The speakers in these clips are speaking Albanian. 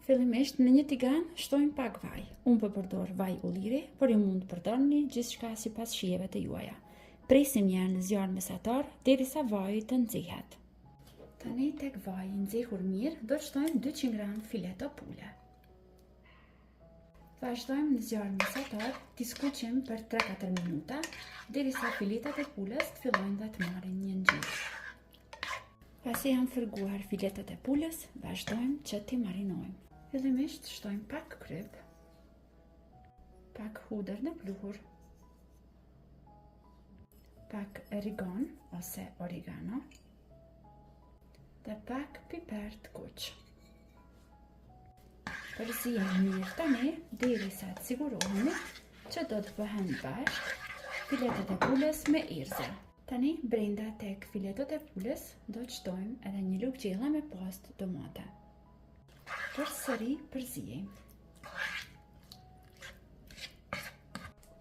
Fillimisht në një tigan shtojmë pak vaj. Unë po përdor vaj ulliri, por ju mund të përdorni gjithçka sipas shijeve të juaja. Presim një herë në zjarr mesatar derisa vaji të nxehet. Tani tek vaji i nxehur mirë, do të shtojmë 200 gram fileto pule. Vazhdojmë në zjarr mesatar, t'i skuqim për 3-4 minuta, derisa filetat e pulës të fillojnë dhe të marrin një ngjyrë. Pasi janë fërguar filetat e pulës, vazhdojmë që t'i marinojmë. Fillimisht shtojmë pak kryp, pak hudër në pluhur, pak rigon ose origano dhe pak piper të kuq. Përziejmë mirë tani, derisa të sigurohemi që do të bëhen bashkë filetet e pulës me erëza. Tani, brenda tek filetot e pulës, do të shtojmë edhe një lugë gjelle me pastë domate. Përsëri përziejmë.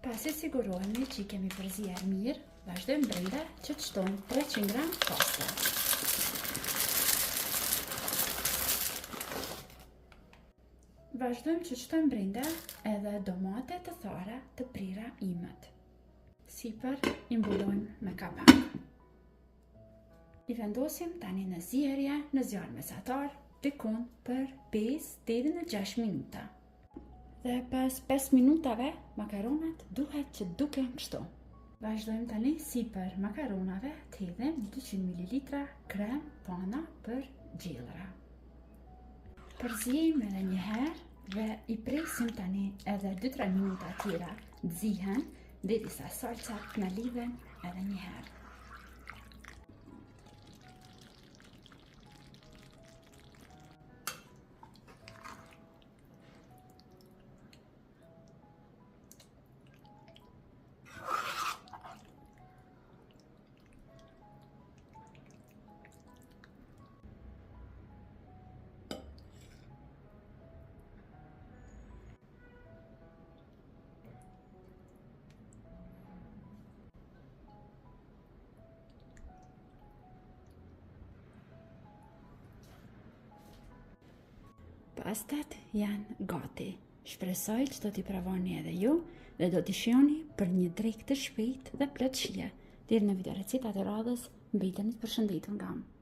Pasi sigurohemi që i kemi përzier mirë, vazhdojmë brenda që të shtojmë 300 gram pasta. Vazhdojmë që të shtojmë brenda edhe domate të thara të prira imët. Sipër i mbulojmë me kapak. I vendosim tani në zierje në zjarr mesatar, dikun për 5 deri në 6 minuta. Dhe pas 5 minutave, makaronat duhet që duken kështu. Vazhdojmë tani sipër makaronave të hedhim 200 ml krem pana për gjellëra. Përziejmë edhe një herë dhe i presim tani edhe 2-3 minuta tjera të zihen derisa salcat të na lidhen edhe një herë. Pastat janë gati. Shpresoj që do t'i provoni edhe ju dhe do t'i shijoni për një drekë të shpejtë dhe plot shije. Deri në video recetat e radhës, mbeteni të përshëndetur nga unë.